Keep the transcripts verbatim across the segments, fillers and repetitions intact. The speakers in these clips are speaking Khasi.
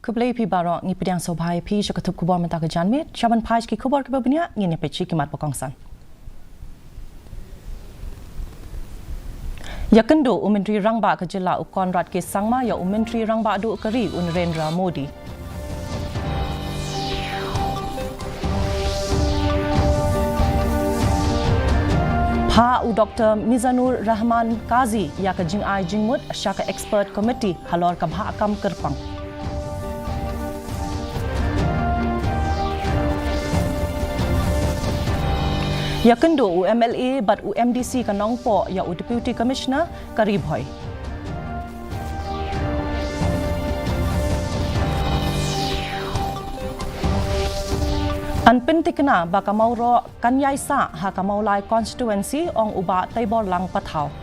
Khublei phi baroh, ngi pdiang sngewbha ïa phi sha ka thup khubor mynta ka janmiet. Shaban phai sha ki khubor kiba bniah, ngin ïa peit sha ki mat ba kongsan. Ïakynduh u Myntri Rangbah ka Jylla u Conrad K Sangma ïa u Myntri Rangbah Duh ka Ri u Narendra Modi. Phah u Doktor Mizanur Rahman Kazi ïa ka jingai jingmut sha ka expert committee halor ka bhah kam kyrpang. Ïakynduh u M L A bad u M D C ka Nongpoh ïa u Deputy Commissioner ka Ri Bhoi. Yn pynthikna ba ka Mawroh kan ïai sah ha ka Mawlai constituency, ong u Bah Teiborlang Pathaw.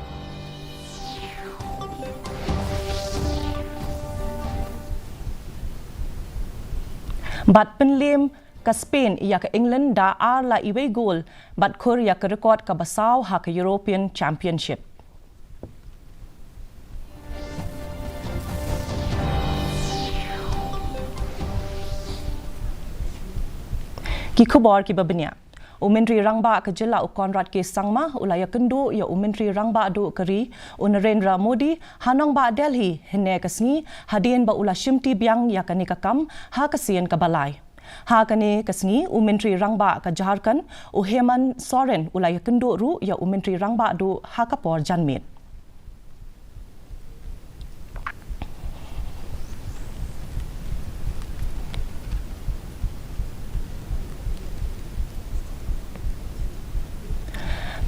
Bad pynliem ka Spain ïa ka England da ar la iwei gol, bad khur ïa ka record kaba saw ha ka European Championship. Ki khubor kiba bniah. U Myntri Rangbah ka Jylla u Conrad K Sangma u la ïakynduh ïa u Myntri Rangbah Duh ka Ri u Narendra Modi ha nongbah Delhi hynne ka sngi, hadien ba u la shimti biang ïa kane ka kam ha ka sien kaba lai. Ha kane ka sngi u Myntri Rangbah ka Jharkhand u Hemant Soren u la ïakynduh ruh ïa u Myntri Rangbah Duh ha ka por janmiet.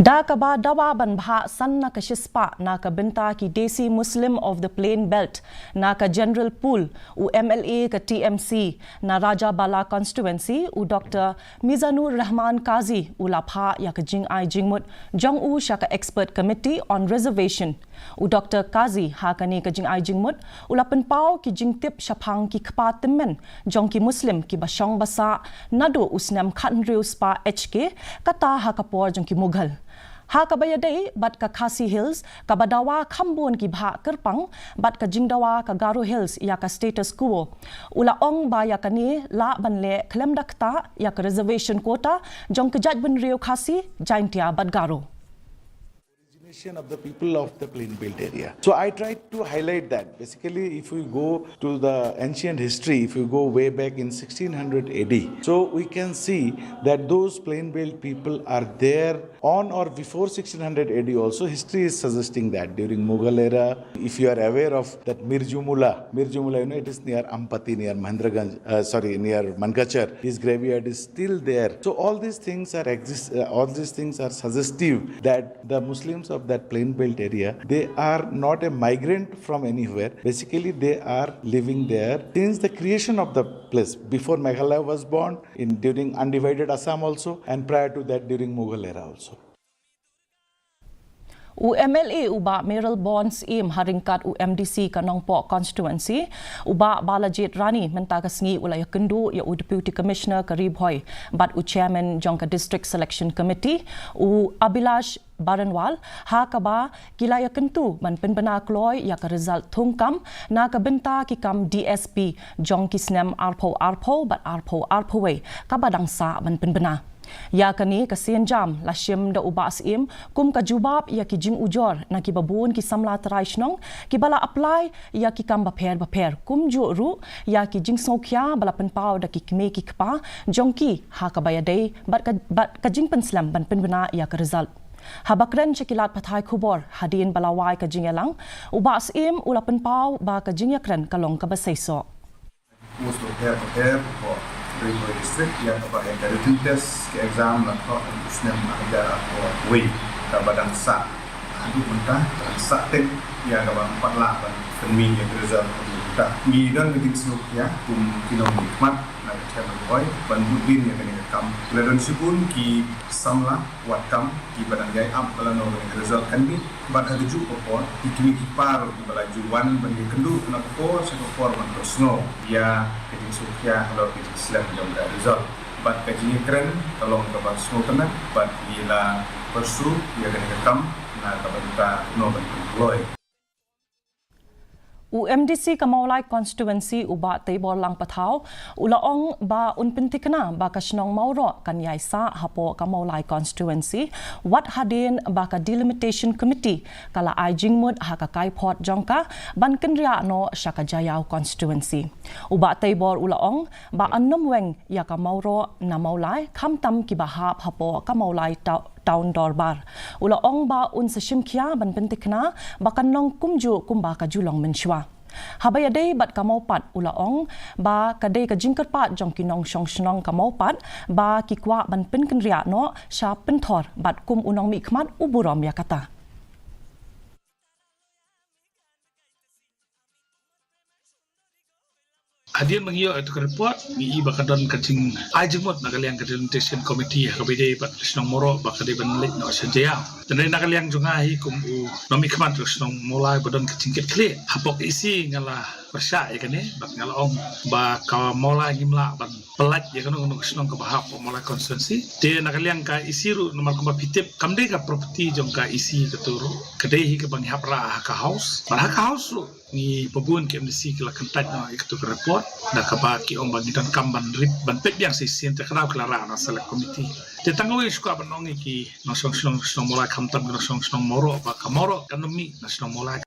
Da kaba dawa ban bhah san na ka shispah na ka bynta ki Desi Muslim of the Plain Belt na ka General Pool, u M L A ka T M C na Rajabala constituency, u Doktor Mizanur Rahman Kazi u la phah ïa ka jingai jingmut jong u sha ka Expert Committee on Reservation. U Doktor Kazi ha kane ka jingai jingmut u la pynpaw ki jingtip shaphang ki kpa tymmen jong ki Muslim kiba shong ba sah naduh u snem khathynriew spah H K, kata ha ka por jong ki Mughal. Ha kaba ïadei bad ka Khasi Hills, kaba dawa kham bun ki bhah kyrpang bad ka jingdawa ka Garo Hills ïa ka status quo, u la ong ba ïa kane lah ban leh khlem da ktah ïa ka reservation quota jong ka jaitbynriew Khasi, Jaintia bad Garo. Origination of the people of the plain belt area. So I tried to highlight that. Basically, if we go to the ancient history, if we go way back in sixteen hundred A D, so we can see that those plain belt people are there on or before sixteen hundred A D also. History is suggesting that during Mughal era, if you are aware of that Mirjumula, Mirjumula, you know, it is near Ampati, near Mahendraganj, uh, sorry, near Mankachar. His graveyard is still there. So all these things are exist. Uh, all these things are suggestive that the Muslims of that plain belt area, they are not a migrant from anywhere. Basically, they are living there since the creation of the place. Before Meghalaya was born, in during undivided Assam also, and prior to that during Mughal era also. U M L A u Bah Mayralborn Syiem ha ryngkat u M D C ka Nongpoh constituency, u Bah Balajied Rani, mynta ka sngi u la ïakynduh ïa u Deputy Commissioner ka Ri Bhoi bad u Chairman jong ka District Selection Committee, u Abhilash Baranwal, ha kaba ki la ïakyntu ban pynbna kloi ïa ka result thungkam na ka bynta ki kam D S P jong ki snem arphew arphew bad arphew arphew wei kaba dang sah ban pynbna. Ïa kane ka sienjam la shim da u Bah Syiem kum ka jubab ïa ki jingujor na kiba bun ki samla trai shnong kiba la apply ïa ki kam bapher bapher, kumjuh ruh ïa ki jingsngewkhia ba la pynpaw da ki kmie ki kpa jong ki ha kaba ïadei bad ka, bad ka jingpynslem ban pynbna ïa ka result. Haba kren sha ki lad pathai khubor hadien ba la wai ka jingïalang, u Bah Syiem u la pynpaw ba ka jingïakren ka long kaba seisoh. Post bapher bapher hapoh Ri Bhoi District, ïa kaba ïa ka written test ka exam la thoh ha u snem ar hajar arphew wei, kaba dang sah haduh mynta, dang sah teng ïa kaba ym pat lah ban pynmih ïa ka result haduh mynta. Ngi don ka jingsngewkhia kum ki nongmihkhmat na ka Chairman Bhoi ban bud dien ïa kane ka kam. La don shibun ki samla wad kam kiba dang ïai ap ba lano kane ka result kan mih. Bad ha kajuh ka por, ki kmie ki kpa ruh kiba la ju wan ban ïakynduh na ka por sha ka por ban pynsngew ïa ka jingsngewkhia halor ka jingslem jong ka result. Bad ka jingïakren ka long kaba sngewtynnat bad ngi la pursue ïa kane ka kam na ka bynta kumno ban pynkloi. U MDC ka Mawlai Constituency u Bah Teibor Langpathaw, u la ong ba un pynthikna ba ka shnong Mawroh kan ïai sah hapoh ka Mawlai Constituency, wat hadien ba ka Delimitation Committee ka la ai jingmut ha ka kaiphod jong ka ban kynriah noh sha ka Jaïaw Constituency. U Bah Teibor u la ong ba yn ym weng ïa ka Mawroh na Mawlai, khamtam kiba hap hapoh ka Mawlai Town Dorbar. U la ong ba un sa shim khia ban pynthikna ba kan long kumjuh kumba ka ju long mynshuwa. Haba ïadei bad ka Mawpat, u la ong ba ka dei ka jingkyrpad jong ki nongshong shnong ka Mawpat ba ki kwah ban pynkynriah noh sha pynthor bad kum u nongmihkhmat u burom ïa kata. Hadien ba ngi ïoh ïa ka report, ngi i ba ka don ka jingai jingmut na ka liang ka Delimitation Committee ha kaba ïadei bad ka shnong Mawroh ba ka dei ban leit noh sha Jaïaw. Te na ka liang jong nga hi kum u nongmihkhmat ka shnong Mawlai ba don ka jingkitkhlieh hapoh ka EC, nga la pyrshah ïa kane bad nga la ong ba ka Mawlai ngim lah ban pyllait ïa kano kano ka shnong kaba hap hapoh Mawlai Constituency. Te na ka liang ka EC ruh, namar kumba phi tip, kam dei ka property jong ka EC kato ruh, ka dei hi kaba ngi hap rah ha ka House. Bad ha ka House ruh ngi, ba bun ki MDC ki la kyntait noh ïa kato ka report, da kaba ki ong ba ngi donkam ban rip, ban peit biang sa shisien, te ka daw ki la rah na Select Committee. Te tang kawei shuwa ban ong ïa ki nongshong shnong, shnong Mawlai, khamtam ki nongshong shnong Mawroh, ba ka Mawroh kan ym mih na shnong Mawlai.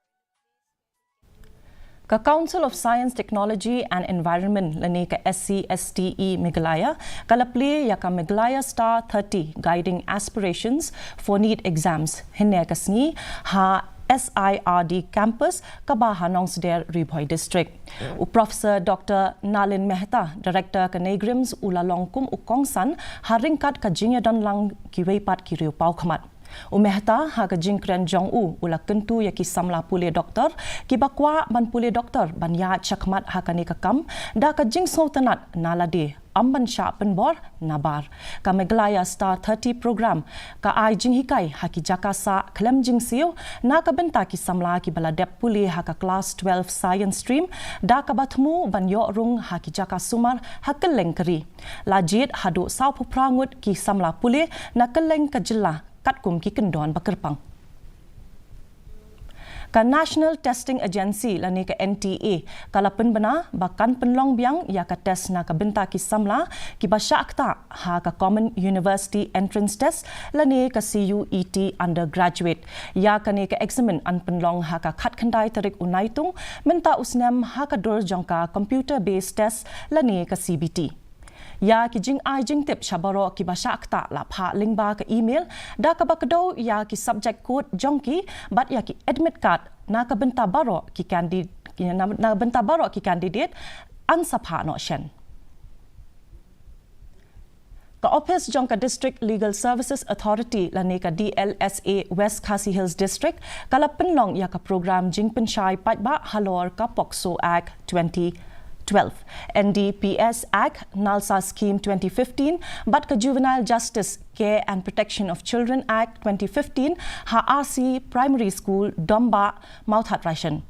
Ka Council of Science, Technology and Environment lane ka SCSTE Meghalaya ka la plie ïa ka Meghalaya Star thirty Guiding Aspirations for NEET Exams hynne ka sngi ha SIRD Campus kaba ha Nongsder, Ri Bhoi District. U Professor Doctor Nalin Mehta, Director ka NEIGRIHMS, u la long kum u kongsan ha ryngkat ka jingïadonlang kiwei pat ki riewpawkhmat. U Mehta, ha ka jingkren jong u, u la kyntu ïa ki samla pule doktor kiba kwah ban pule doktor ban ïaid shakhmat ha kane ka kam da ka jingsngewtynnat na lade, ym ban shah pynbor nabar. Ka Meghalaya Star thirty Program ka ai jinghikai ha ki jaka sah khlem jingsiew na ka bynta ki samla kiba la dep pule ha ka Class twelve Science Stream, da kaba thmu ban ïoh rung ha ki jaka sumar ha kylleng ka ri. La jied haduh sawphew phra ngut ki samla pule na kylleng ka jylla katkum ki kyndon ba kyrpang. Ka National Testing Agency lane ka NTA ka la pynbna ba kan pynlong biang ïa ka test na ka bynta ki samla kiba shah ktah ha ka Common University Entrance Test lane ka CUET Undergraduate. Ïa kane ka eksamin yn pynlong ha ka khatkhyndai tarik u Naitung mynta u snem ha ka dur jong ka Computer Based Test lane ka CBT. Ïa ki jingai jingtip sha baroh kiba shah ktah la phah lyngba ka email da kaba kdew ïa ki subject code jong ki bad ïa ki admit card na ka bynta baroh ki candidate, na, na bynta baroh ki candidate yn sa phah noh shen. Ka ophis jong ka District Legal Services Authority lane ka DLSA West Khasi Hills District ka la pynlong ïa ka program jingpynshai paidbah halor ka POCSO Act twenty twelve, NDPS Act, NALSA Scheme twenty fifteen bad ka Juvenile Justice, Care and Protection of Children Act twenty fifteen ha RC Primary School, Dombah, Mawthadraishan.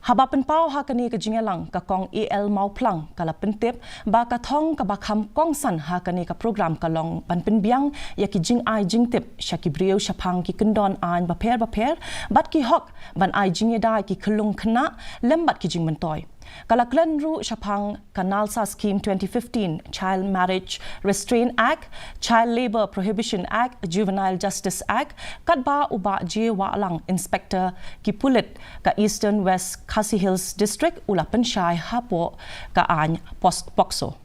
Haba pynpaw ha kane ka jingïalang, ka Kong A L Mawphlang ka la pyntip ba ka thong kaba kham kongsan ha kane ka program ka long ban pynbiang ïa ki jingai jingtip sha ki briew shaphang ki kyndon aiñ bapher bapher bad ki hok ban ai jingïada ïa ki khyllung khynnah lem bad ki jingmyntoi. Ka la kren ruh shaphang ka NALSA Scheme twenty fifteen, Child Marriage Restraint Act, Child Labour Prohibition Act, Juvenile Justice Act, katba u Bah J Wahlang, Inspector ki pulit ka Eastern West Khasi Hills District, u la pynshai hapoh ka aiñ pos-, POCSO.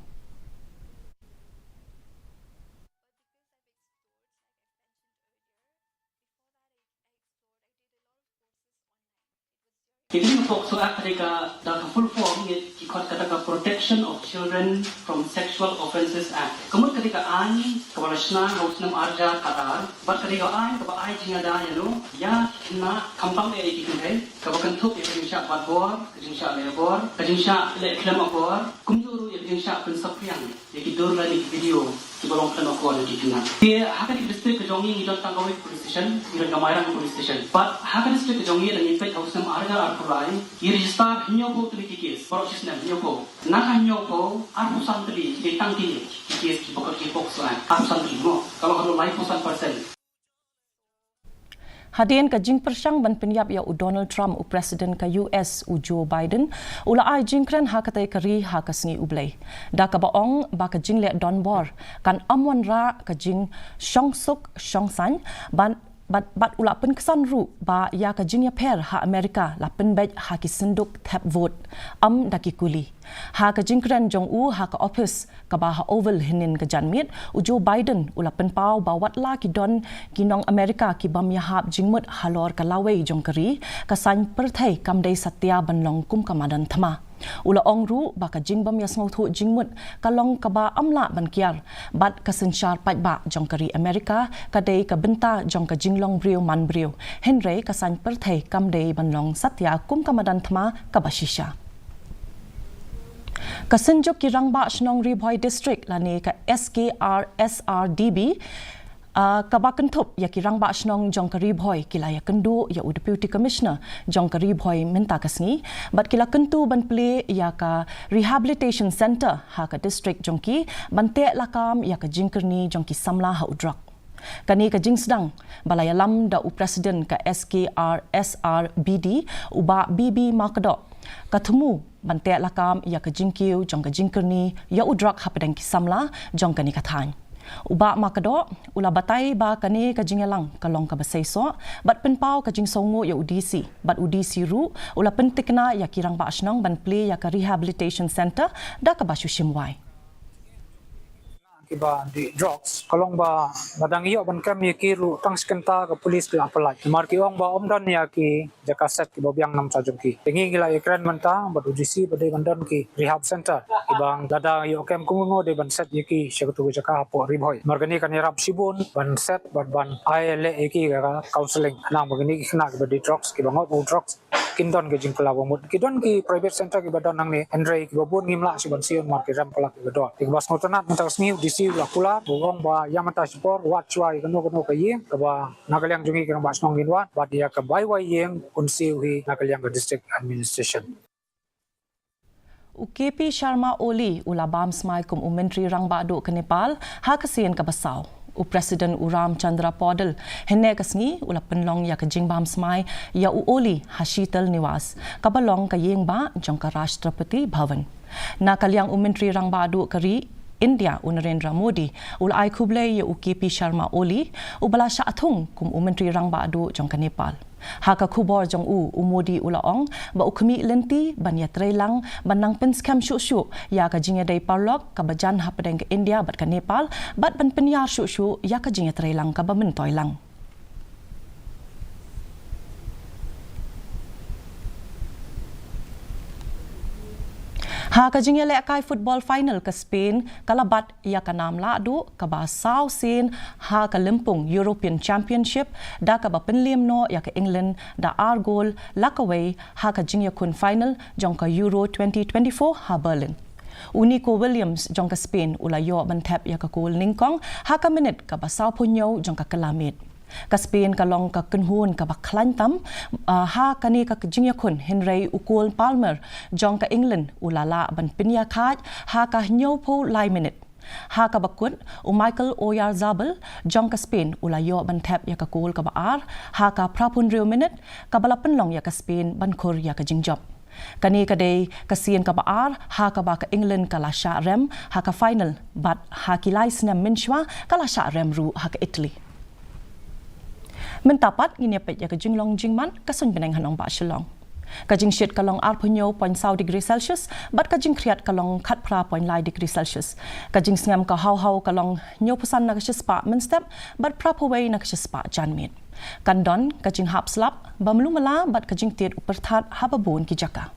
Ki dei ka POCSO Act, ka dei ka, da ka full form, ngi, ki khot kata ka Protection of Children from Sexual Offences Act. Ka mut ka dei ka aiñ kaba la shna ha u snem ar hajar khatar, bad ka dei ka aiñ kaba ai jingïada ïa no, ïa ki khynnah, khamtam eh ïa ki kynthei, kaba kynthup ïa ka jingshah bat bor, ka jingshah leh bor, ka jingshah leh khlem akor, kumjuh ruh ïa ka jingshah pynsaphriang ïa ki dur lane ki video kiba long khlem akor ïa ki khynnah. Te ha kane ka district ka jong ngi ngi don tang kawei ka police station, ngi don ka Mairang Police Station. Bad ha ka district ka jong ngi, lada ngi peit ha u snem ar hajar arphew lai, ngi register hynñiewphew tylli ki case baroh shi snem, hynñiewphew. Na ka hynñiewphew, arphew san tylli ki dei tang kine ki case kiba kot ki POCSO Act, arphew san tylli mo, ka long haduh laiphew san percent. Hadien ka jingpyrshang ban pynïap ïa u Donald Trump, u President ka U S, u Joe Biden, u la ai jingkren ha katei ka ri ha ka sngi U Blei, da kaba ong ba ka jingleh donbor kan ym wanrah ka jingshongsuk shongsaiñ, ban bad, bad u la pynksan ruh ba ïa ka jingïapher ha Amerika la pynbeit ha ki synduk thep vote, ym da ki kuli. Ha ka jingkren jong u ha ka ophis kaba ha Oval hynnin ka janmiet, u Joe Biden u la pynpaw ba watla ki don ki nong Amerika ki bym ïahap jingmut halor ka lawei jong ka ri, ka saiñ pyrthei kam dei satia ban long kum ka madan thma. U la ong ruh ba ka jingbym ïasngewthuh jingmut ka long kaba ym lah ban kiar, bad ka synshar paidbah jong ka ri Amerika ka dei ka bynta jong ka jinglong briew man briew, hynrei ka saiñ pyrthei kam dei ban long satia kum ka madan thma kaba shisha. Ka Synjuk ki Rangbah Shnong Ri Bhoi District lane ka S K R S R D B, ah, kaba kynthup ïa ki rangbah shnong jong ka Ri Bhoi ki la ïakynduh ïa u Deputy Commissioner jong ka Ri Bhoi mynta ka sngi, bad ki la kyntu ban plie ïa ka Rehabilitation Centre ha ka district jong ki ban teh lakam ïa ka jingkyrni jong ki samla ha u drok. Kane ka jingsdang ba la ïalam da u President ka S K R S R B D, u Bah B B Makdoh, ka thmu ban teh lakam ïa ka jingkiew jong ka jingkyrni ïa u drok hapdeng ki samla jong kane ka thaiñ. U Bah Makdoh u la batai ba kane ka jingïalang ka long kaba seisoh, bad pynpaw ka jingsngewnguh ïa u D C, bad u D C ruh u la pyntikna ïa ki rangbah shnong ban plie ïa ka Rehabilitation Centre da kaba shu shim wai. Kiba dih drugs ka long ba, ba dang ïoh ban kem ïa ki ruh tang shi kynta ka pulit ki la pyllait. Namar ki ong ba ym don ïa ki jaka set kiba biang namar jong ki. Te ngi ngi la ïakren mynta bad u D C ba dei ban don ki rehab centre kiba lada ïoh kem kumno dei ban set ïa ki sha katu ka jaka hapoh Ri Bhoi. Namar kane kan ïarap shibun ban set bad ban ai leh ïa ki ka counselling. Khnang ba kine ki khynnah kiba dih drugs, kiba ngat u drugs, kin don ka jingkylla ba mut. Ki don ki private centre kiba don hangne, hynrei kiba bun ngim lah shuh ban siew namar ki rem palat kiba don. Te kaba sngewtynnat mynta ka sngi u D C u la kular, u ong ba ïa mynta shipor wat shuwa ïa kano kano ka ïing kaba na ka liang jong ngi ki rangbah shnong ngin wad, bad ïa ka bai wai ïing un siew hi na ka liang ka district administration. U K P Sharma Oli u la bam smai kum u Myntri Rangbah Duh ka Nepal ha ka sien kaba saw. U President u Ram Chandra Paudel hynne ka sngi u la pynlong ïa ka jingbam smai ïa u Oli ha Shital Niwas, kaba long ka ïing bah jong ka Rashtrapati Bhavan. Na ka liang u Myntri Rangbah Duh ka ri India u Narendra Modi u la ai khublei ïa u K P Sharma Oli, uba la shah thung kum u Myntri Rangbah Duh jong ka Nepal. Ha ka khubor jong u, u Modi u la ong ba u khmih lynti ban ïatreilang ban nang pynskhem shuh shuh ïa ka jingïadei paralok kaba jan hapdeng ka India bad ka Nepal, bad ban pynïar shuh shuh ïa ka jingïatreilang kaba myntoi lang. Ha ka jingïalehkai football final, ka Spain ka la bat ïa ka nam lahduh kaba saw sien ha ka lympung European Championship, da kaba pynliem noh ïa ka England da ar gol la kawei ha ka jingïakhun final jong ka Euro twenty twenty-four ha Berlin. U Nico Williams jong ka Spain u la ïoh ban thep ïa ka gol nyngkong ha ka minit kaba sawphew hynñiew jong ka kylla miet. Ka Spain ka long ka kynhun kaba khlaiñ tam, ah, ha kane ka jingïakhun, hynrei u Cole Palmer jong ka England u la lah ban pynïakhaid ha ka hynñiewphew lai minit. Ha kaba kut, u Mikel Oyarzabal jong ka Spain u la ïoh ban thep ïa ka gol kaba ar ha ka phraphew hynriew minit, kaba la pynlong ïa ka Spain ban khur ïa ka jingjop. Kane ka dei ka sien kaba ar ha kaba ka England ka la shah rem ha ka final, bad ha ki lai snem mynshuwa ka la shah rem ruh ha ka Italy. Mynta pat ngin ïa peit ïa ka jinglong jingman ka suiñ bneng ha nongbah Shillong. Ka jingshit ka long arphew hynñiew point saw degree Celsius, bad ka jingkhriat ka long khatphra point lai degree Celsius. Ka jingsngem ka haw haw ka long hynñiewphew san na ka shispah mynstep, bad phraphew wei na ka shispah janmiet. Kan don ka jinghap slap ba mluh mala bad ka jingtied u pyrthat ha ba bun ki jaka.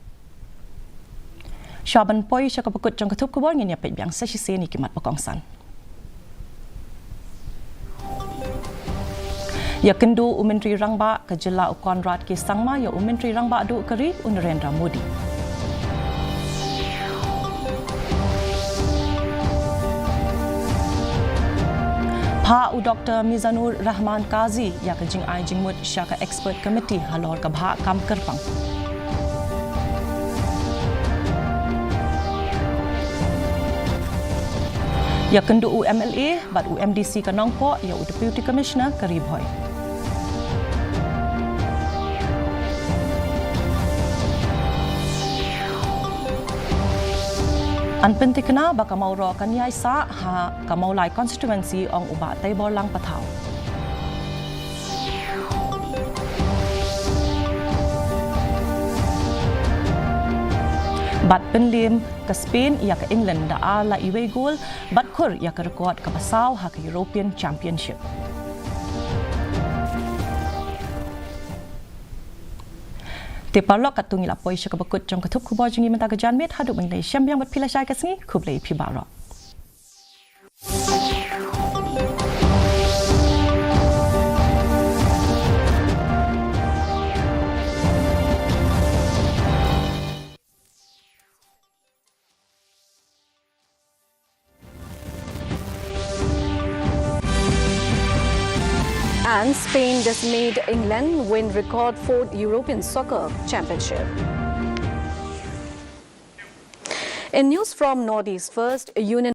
Shuwa ban poi sha kaba kut jong ka thup khubor, ngin ïa peit biang sa shisien ïa ki mat ba kongsan. Ïakynduh u Myntri Rangbah ka jylla u Conrad K Sangma ïa u Myntri Rangbah Duh ka ri u Narendra Modi. Phah u Doktor Mizanur Rahman Kazi ïa ka jingai jingmut sha ka expert committee halor ka bhah kam kyrpang. Ïakynduh u M L A bad u M D C ka Nongpoh ïa u Deputy Commissioner ka Ri Bhoi. Yn pyntikna ba ka Mawroh kan ïai sah ha ka Mawlai constituency, ong u Bah Teiborlang Pathaw. Bad pynliem ka Spain ïa ka England da ar la iwei gol, bad khur ïa ka record kaba saw ha ka European Championship. Te paralok, katto ngi la poi sha kaba kut jong ka thup khubor jong ngi mynta ka janmiet. Haduh ban ïaleh shem biang bad phi lashai ka sngi, khublei phi baroh. And Spain dismayed England, win record fourth European Soccer Championship. In news from Northeast First, Union